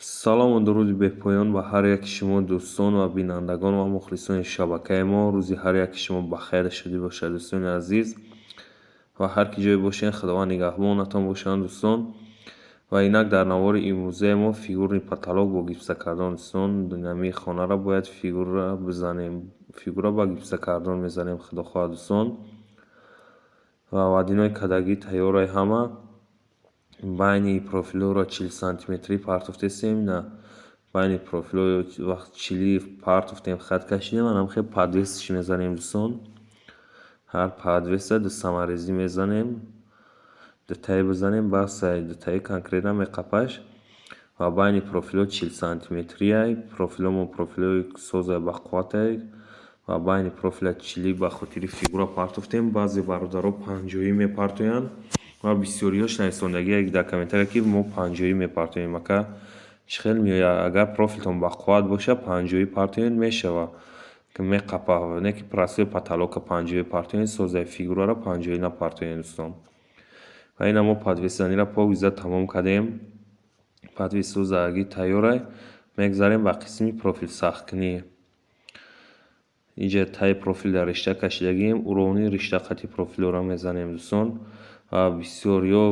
Салому дуруди бепоён ба ҳар яки шумо, дӯстон ва бинандагон ва мухлисони шабакаи мо. Рӯзи ҳар яки шумо ба хайр шудӣ бошад, дӯстони азиз, ва ҳар ки ҷое бошед, Худованд нигаҳбонатон бошанд, дӯстон. Ва инак, дар навори имрӯзаи мо фигурный потолок бо гипсокартон, дӯстон. Инами хонаро бояд фигура бизанем, фигура ба гипсокартон мезанем, худо хоҳад, дӯстон. Ва вадинои кадагӣ тайёраи ҳама. Байни профилҳоро 40 сантиметрӣ партофтесем. На, байни профилҳо вақт чилӣ партофтем, хат кашидем, анам хел подвесш мезанем, дӯстон. Ҳар подвеса ду саморезӣ мезанем, дутаи бизанем, басай, дутаи конкретно меқапаш. Ва байни профилҳо 40 сантиметрияй. Профилҳомо профилҳои созай, бақувватай. Ва байни профиля чилӣ ба хотири фигура партофтем. Баъзе бародаро 50-ӣ мепартоянд ва бисёриҳош нависондагие дар комментария, ки мо 50-ӣ мепартоем, ака, чӣ хел меояд? Агар профилтон бақувват боша, 50-ӣ партоед, мешава, меқапа. Не ки простой потолока 50-ӣ партоед, созаи фигураро 50-ӣ напартоед, дӯстон. Ва ина мо подвесзаниро покиза тамом кардем. Подвесҳо задагӣ тайёрай. Мегзарем ба қисми профилсахткунӣ. Инҷа таи профил дар ришта кашидагием, уровни ришта қати профилҳоро мезанем, дӯстон. Ва бисёриҳо,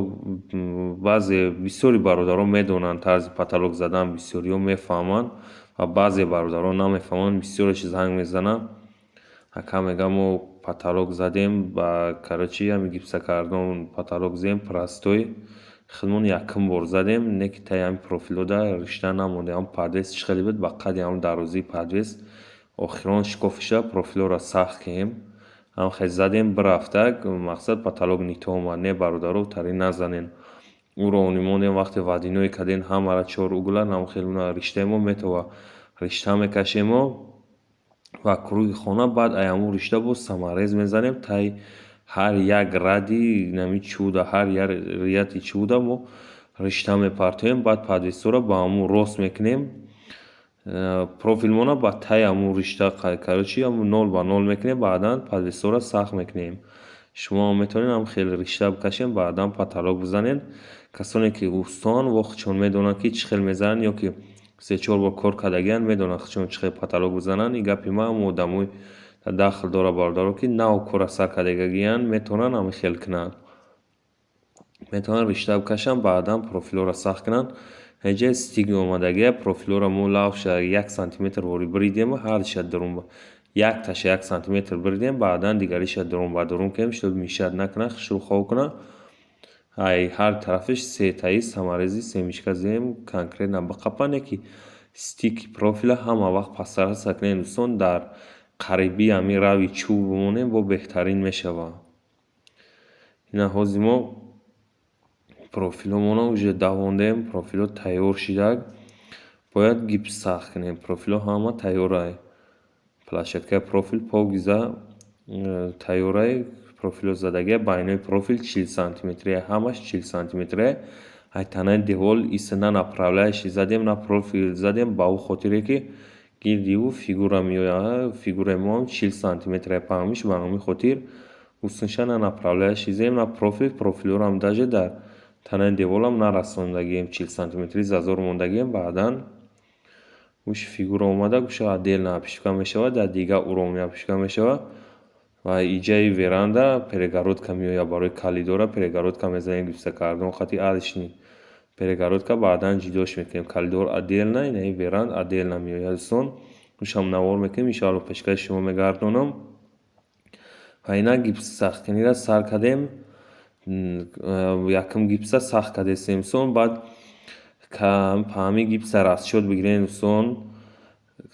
баъзе, бисёри бародарон медонанд тарзи потолок задан, бисёриҳо мефаҳманд ва баъзе бародарон намефаҳманд. Бисёреш занг мезананд: «Ака, мегӯям, мо потолок задем ба, короче, ҳами гипсокартон потолок задем, простой худмон якум бор задем, не ки таи ҳами профилҳо дар ришта намондем. Ҳам подвес чӣ хеле буд, ба қадри ҳамн дарозии подвес охирон шикофиша профилҳоро сахт кунем. Ҳам хел задем, бирафтак, мақсад, потолок не то омад». Не, бародаро, тари назанен. Уровни монем, вақте водяной кардем, ҳамаро чор угла намхел риштаи мо метова, ришта мекашему ва круги хона. Баъд ай ҳамун ришта боз саморез мезанем таи ҳар як ради нами чӯда, ҳар як ряди чӯда мо ришта мепартоем. Баъд подвесҳоро ба ҳамун рост мекунем, профилмона ба таи ҳамун ришта, короче, ҳамун нол ба нол мекунем, баъдан подвесҳоро сахт мекунем. Шумоам метавонед ҳам хеле ришта бикашед, баъдан потолок бизанед. Касоне ки устоанд, во худшон медонанд, ки чӣ хел мезананд, ё ки се-чор бор кор кардагианд, медонанд худшон чӣ хел потолок бизананд. Ин гапи ман ҳамун одамои дахл дорад, бародаро, ки нав кора сар кардагианд, метавонанд ҳамин хел кунанд, метавонанд ришта бикашанд, баъдан профилҳоро сахт кунанд. Инҷа стик омадагия. Профилҳоро мо лавша 1 сантиметр ворӣ биридем, ҳардуша дурун, якташа 1 сантиметр биридем, баъдан дигариша дурун ба дурун кунем, чтоб мешать накунад, хушрӯ хоб кунад. Ай ҳар тарафаш сетаи саморези семечка зем, конкретно биқапане, ки стики профила ҳама вақт пастараса кунем, дӯстон. Дар қарибии ҳамин рави чӯб бимонем, бо беҳтарин мешавад. Ина ҳозир мо профилҳомонро уже давондем, профилҳо тайёр шидак, бояд гипс сахт кунем. Профилҳо ҳама тайёрай, площадкаи профил покиза тайёрай, профилҳо задагия. Байнои профил 40 сантиметрия, ҳамаш 40 сантиметрия. Ай танаи девол иса на направляющий задем, на профил задем, ба ӯ хотире ки гирди ӯ фигура меояд. Фигураи моам 40 сантиметрия паҳниш, ба ҳамин хотир устунша на направляющий задем, на профил. Профилҳоро даже дар танаи деволам нарасондагием, 40 сантиметри зазор мондагием. Баъдан гӯши фигура омада, гӯша отдельно обшивка мешавад, дар дигар уровня обшивка мешавад. Ва иҷаи веранда перегородка меояд, барои коридора перегородка мезанем гипсокартон хати арочный перегородка, баъдан ҷудош мекунем. Коридор отдельно, инаи веранд отдельно меояд, дӯстон. Гӯшам навор мекунем, иншоалло, пешкаши шумо мегардонам. Ва инак, гипс сахткуниро сар кардем. Якум гипса сахт кардесем, дӯстон. Баъд ҳамин гипса расчёт бигирем, дӯстон.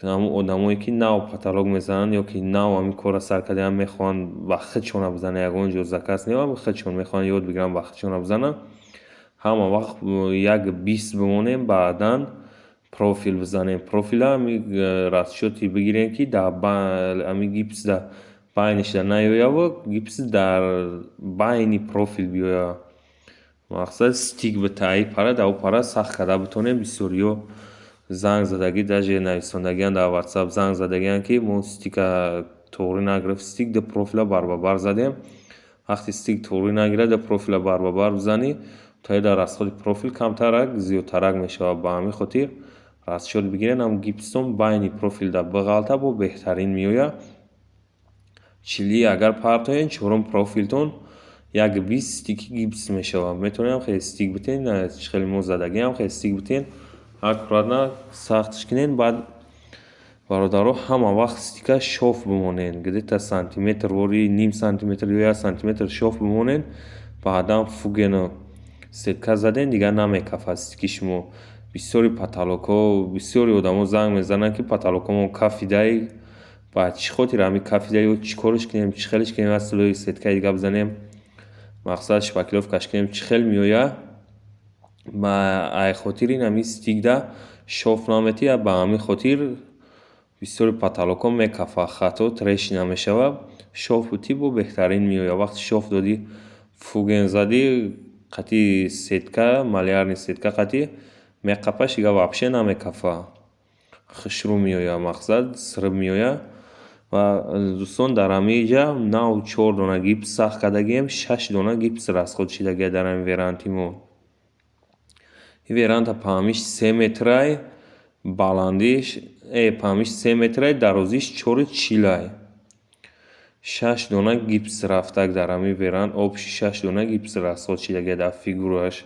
Ҳамун одамое ки нав потолок мезананд ё ки нав ҳамин корро сар кардаанд, мехоҳанд ба худшона бизананд, ягон ҷо заказ не, худшон мехоҳанд ёд бигиранд, ба худшона бизананд, ҳама вақт як бист бимонем, баъдан профил бизанем. Профила ҳами расчёте бигирем, ки дар ҳамин гипс дар байнишда наёяву гипс дар байни профил биёяд, мақсад, стик бита, ай пара дар ӯ пара сахт карда битонем. Бисёриҳо занг задагӣ, даже нависондагианд дар Ватсап, занг задагианд, ки мо стика туғрӣ нагирифт. Стик ду профила барбабар задем. Вақте стик туғрӣ нагирад, ду профила барбабар бизанӣ. Таида расходи профил камтарак, зиёдтарак мешавад. Ба ҳамин хотир расчёт бигирен, ҳам гипстон байни профилда биғалта, бо беҳтарин меояд. 40 агар партоен, чорум профилтон 1,20 стики гипс мешавад. Метавонем хеле стик битен, хеле мо задагиам, хеле стик битен, аккуратно сахтш кунен. Баъд, бародаро, ҳама вақт стика шов бимонен, где-то сантиметр вори, ним сантиметр ё 1 сантиметр шов бимонен. Баъдан фугену сетка заден, дигар намекафад стики шумо. Бисёри потолокҳо, бисёри одамо занг мезананд, ки потолокҳомон кафидай. Ба чӣ хотир ҳамин кафида ё чӣ корш кунем, чӣ хелш кунем, як слои сеткаи дига бизанем, мақсад шпаклёвкаш кунем, чӣ хел меояд? Ба ай хотири ин ҳамин стикда шов наметиҳад. Ба ҳамин хотир бисёри потолокҳо мекафад, хато трещина мешавад. Шов бутӣ, бо беҳтарин меояд. Вақте шов додӣ, фуген задӣ, қатъи сетка, малярный сетка қатъи меқапаш, дига вообще намекафад, хушрӯ меояд, мақсад сириб меояд. Ва, дӯстон, дар ҳамин ҷа нав чор дона гипс сахт кардагием, шаш дона гипс расход шидагия дар ҳамин веранти мо. Ин веранда паҳмиш 3 метрай, баландиш паҳмиш 3 метрай, дарозиш 4,40-ай. Шаш дона гипс рафтак дар ҳамин веранд, общий шаш дона гипс расход шидагия дар фигураш.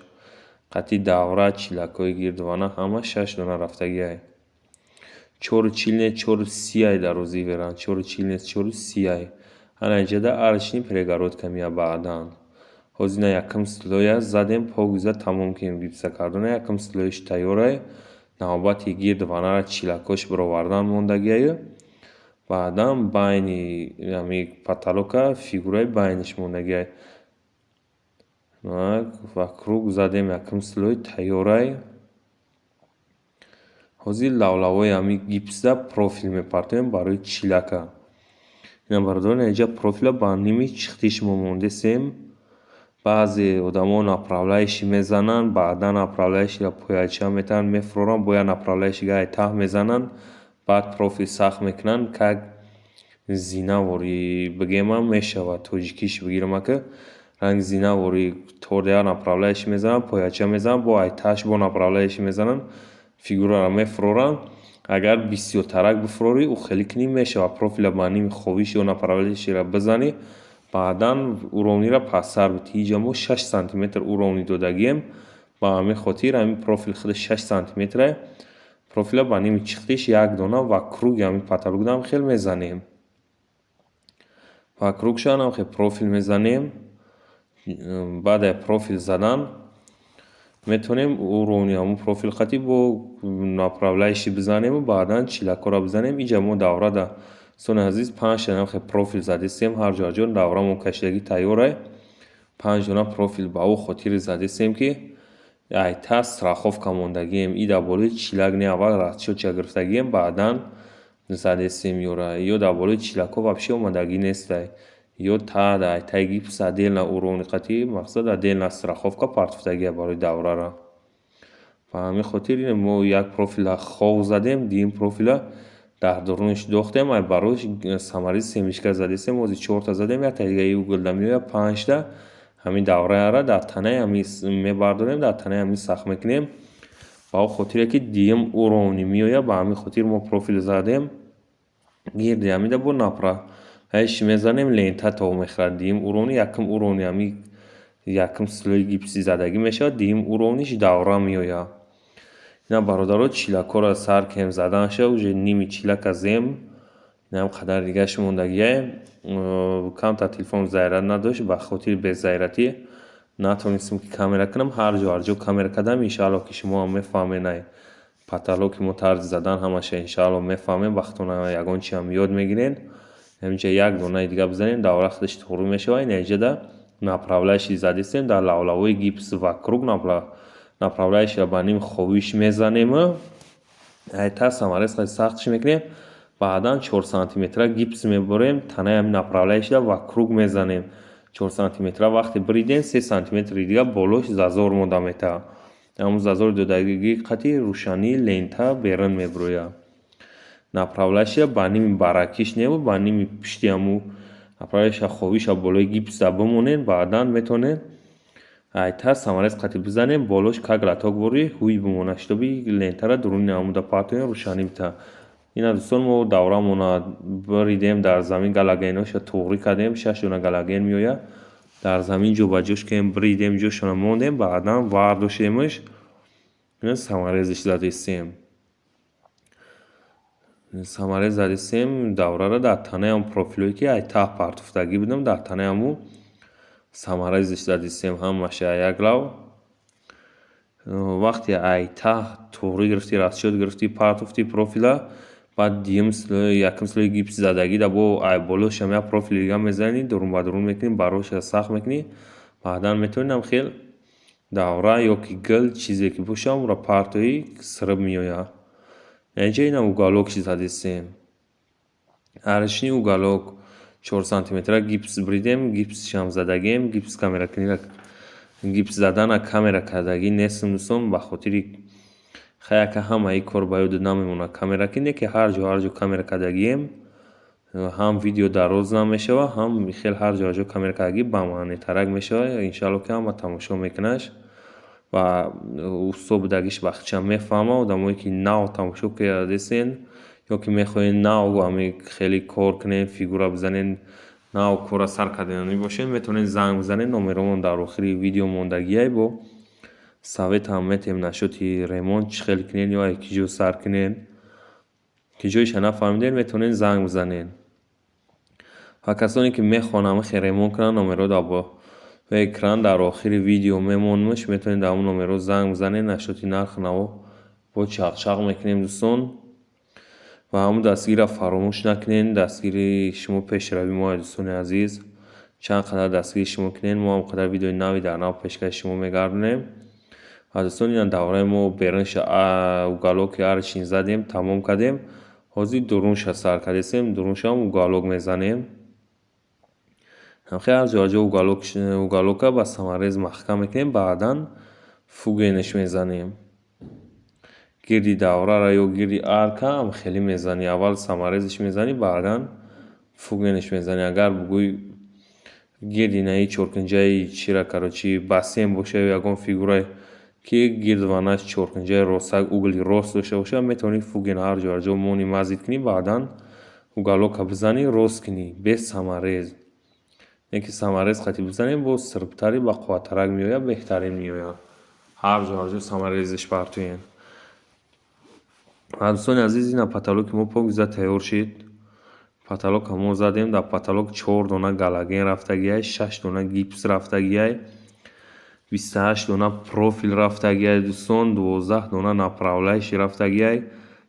Қатъи давра, чилакҳои гирдувана, ҳама шаш дона рафтагиай. 4,40 не, 4,30-ай дарозии веранд, 4,40 нест, 4,30-ай. Ана инҷода арочный перегородка меяд баъдан. Ҳозир ина якум слоя задем, пок зад, тамом кунем гипсокартона, якум слоиш тайёрай. Навбати гирдуванара чилакҳош бировардан мондагиаю. Баъдан байни ҳамин потолока фигураи байниш мондагиай. Вокруг задем, якум слой тайёрай. Ҳозир лавлавҳои ҳамин гипсда профил мепартоем барои чилака. Ина, бародарон, инҷа профила ба ними чихтиш мо мондесем. Баъзе одамо направляющий мезананд, баъдан направляющийро пояча метавонанд, мефуроранд, бояд направляющий гаи таҳ мезананд, баъд профил сахт мекунанд, как зинаворӣ бигемам мешавад, тоҷикиш бигирам, ака ранги зинаворӣ тордеа направляющий мезананд, пояча мезананд, бо ай таҳш бо направляющий мезананд, фигураро мефуроранд. Агар бисёртарак бифурорӣ, ӯ хеле кунӣ мешавад. Профила ба ними ховиш ё направляющийро бизанӣ, баъдан уровниро пасттар битӣ. Инҷа мо 6 сантиметр уровни додагием. Ба ҳамин хотир ҳамин профил худаш 6 сантиметрае. Профила ба ними чихтиш як дона вокруги ҳамин потолокдам хел мезанем. Вокругшам хел профил мезанем. Баъд аз профил задан метавонем уровни ҳамун профил қатӣ бо направляющий бизанему, баъдан чилакҳоро бизанем. Инҷа мо даврада, дӯстони азиз, панҷта хел профил задистем, ҳар ҷо ҳар ҷо даврамо кашидагӣ тайёрай. Панҷ дона профил ба ӯ хотире задистем, ки айта страховка мондагием. И дар болои чилак не, аввал расчётча гирифтагием, баъдан задестем ёра. Ё дар болои чилакҳо вообще омадагӣ нестай. Ё та айтаи гипс отдельно уровни қатӣ, мақсад отдельно страховка партофтагия барои даврара. Ба ҳамин хотир мо як профила хов задем, дуюм профила дар дурунаш дохтем, ай барош саморез семечка задистем. Ҳозир чорта задем, якта дига и уголда меояд, панҷта. Ҳамин давраяра дар танаи ҳамин мебардорем, дар танаи ҳамин сахт мекунем. Ба он хотире ки дуюм уровни меояд, ба ҳамин хотир мо профил задем. Гирди ҳамида бо направляющий мезанем, лента то мехӯрад. Дуюм уровни, якум уровни ҳамин якум слои гипси задагӣ мешавад, дуюм уровниш давра меояд. Ина, бародаро, чилакҳоро сар кунем заданша, уже ними чилака зем, инам қадар дигаш мондагие. Камтар телефон заряд надошт, ба хотири безарядӣ натонистем, ки камера кунам. Ҳар ҷо ҳар ҷо камера кардам. Иншаалло, ки шумоам мефаҳмед, ай потолоки мо тарзи задан ҳамаша иншаалло мефаҳмед, ба худтон ягон чиам ёд мегиред. Ҳаминҷа як донаи дига бизанем, давра худаш туғрӣ мешавад. Ина инҷада направляющий задистем дар лавлавҳои гипс, вокруг направляющийро ба ними ховиш мезанем, айта саморез сахтш мекунем, баъдан 4 сантиметра гипс мебурем, танаи ҳамин направляющийро вокруг мезанем. 4 сантиметра вақте буридем, 3 сантиметри дига болош зазор монда метавад. Ҳамун зазори додагӣ қатъи рӯшании лента берун мебурояд. Направляющийро ба ними баракиш неву, ба ними пушти ҳамун направляющийро ховиша болои гипса бимонед, баъдан метавонед Ай та саморез қати бизанем, болош как лоток вори ҳуй бимонад, чтобы лентара дуруни амуда партоем, рӯшанӣ бита. Ина, дӯстон, мо даврамона биридем дар замин, галогеноша туғрӣ кардем, шаш дона галоген меояд. Дар замин ҷобаҷош кардем, биридем, ҷошона мондем, баъдан вардоштемаш, саморезаш задистем. Саморез задистем даврара дар танаи ҳамн профилое, ки ай таҳ партофтагӣ будам, дар танаи ҳамун саморезаш задистем ҳамаша як лав. Вақте ай таҳ туғрӣ гирифтӣ, расчёт гирифтӣ, партофтӣ профила, баъд дуюм слой, якум слои гипс задагӣ да бо ай болошам як профили дига мезанӣ, дурун ба дурун мекунӣ, бароша сахт мекунӣ. Баъдан метавонӣ ам хел давра ё ки гил, чизе ки боша, онро партоӣ, сириб меояд. Инҷа ина уголок задистем. Арочный уголок 4 сантиметра гипс бридем, гипсшам задагем. Гипс камеракунира, гипс задана камера кардагӣ нестм, дӯстон, ба хотири хаяка ҳамаи кор ба ёдат намемонад камера ки не, ки ҳар ҷо, ҳар ҷо камера кардагием, ҳам видео дароз намешавад, ҳам хел ҳар ҷо, ҳар ҷо камера кардагӣ бамаънетарак мешавад. Иншаалло, ки ҳама тамошо мекунаш ва усто будагиш ба худшам мефаҳмад. Одамое ки нав тамошо кардесен ё ки мехоҳед нав ҳами хеле кор кунед, фигура бизанед, нав кора сар карданӣ бошед, метавонед занг бизанед. Номеромон дар охири видео мондагиай. Бо советам метиҳем насчёти ремонт, чӣ хел кунед ё ай ки ҷо сар кунед. Ки ҷоиша нафаҳмидед, метавонед занг бизанед. Ва касоне ки мехоҳанд ҳамин хел ремонт кунанд, номерҳо дар экран дар охири видео мемонмш, метавонед дар ҳамон номерҳо занг бизанед. Насчёти нарху наво бо чақчақ мекунем, дӯстон. Ва ҳамун дастгирро фаромӯш накунед. Дастгирии шумо пешравии мо, дӯстони азиз. Чанд қадар дастгири шумо кунед, мо ҳам қадар видеои нави дар нав пешкаши шумо мегардонем. Ва, дӯстон, ина давраи мо берунша уголоки арочный задем, тамом кардем. Ҳозир дурунша сар кардесем, дуруншам уголок мезанем. Ҳар ҷо, ҳар ҷо уголока ба саморез маҳкам мекунем, баъдан фугенаш мезанем. Гирди даврара ё гирди арка ҳам хеле мезанӣ: аввал саморезаш мезанӣ, баъдан фугенаш мезанӣ. Агар бугӯй гирди наи чоркунҷаи чира, короче, бассейн боша ё ягон фигурае, ки гирд ванаш чоркунҷаи ростак, угли рост дошта бошад, метавонӣ фуген ҳар ҷо, ҳар ҷо мони, мазить кунӣ, баъдан уголока бизанӣ, рост кунӣ без саморез. Не ки саморез қати бизанем, боз сирбтари бақувваттарак меояд, беҳтарин меояд. Ҳар ҷо, ҳар ҷо саморезаш партоем. Ва, дӯстони азиз, ина потолоки мо покиза тайёр шид. Потолока мо задем. Дар потолок чор дона галоген рафтагиай, шаш дона гипс рафтагиай, 28 дона профил рафтагиай, дӯстон, 12 дона направляющий рафтагиай,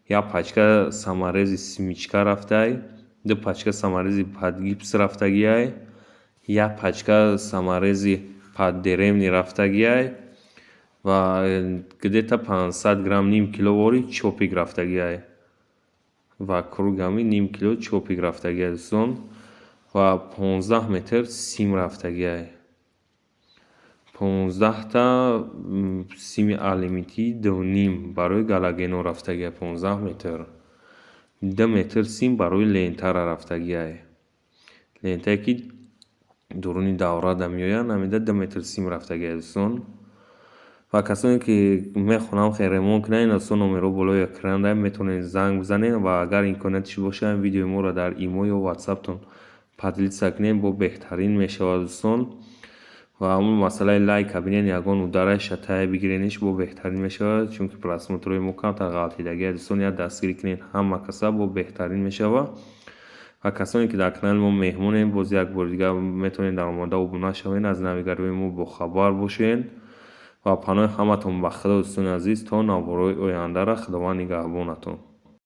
як пачка саморези семечка рафтай, ду пачка саморези под гипс рафтагиай, як пачка саморези под деревни рафтагиай ва где-то 500 грамм, ним кило вори чопик рафтагиай. Вокруг ҳамин ним кило чопик рафтагиай, дӯстон, ва 15 метр сим рафтагиай. 15та сими алюминии дуним барои галогено рафтагиай, 15 метр. 2 метр сим барои лентара рафтагиай. Лентае, ки дуруни даврада меояд, ҳамида 2 метр сим рафтагиай, дӯстон. Ва касоне ки мехоҳанд хел ремонт кунанд, ин, дӯстон, номерҳо болои экран метавонед занг бизанед. Ва агар имконияташ бошад, видеои моро дар имо ё ватсаптон поделиться кунед, бо беҳтарин мешавад, дӯстон. Ва ҳамун масъалаи лайка бинед, ягон удараш тая бигирениш, бо беҳтарин мешавад, чунки просмотрҳои мо камтар ғалтидагиа. Дӯстон, як дастгирӣ кунед ҳама каса, бо беҳтарин мешавад. Ва касоне ки дар канали мо меҳмонед, боз як бори дигар метавонед дар омода обуна шавед, аз навигариҳои мо бохабар бошед. Ва паноҳи ҳаматон ба Худо, дӯстони азиз, то наворҳои ояндаро Худованд нигаҳбонатон.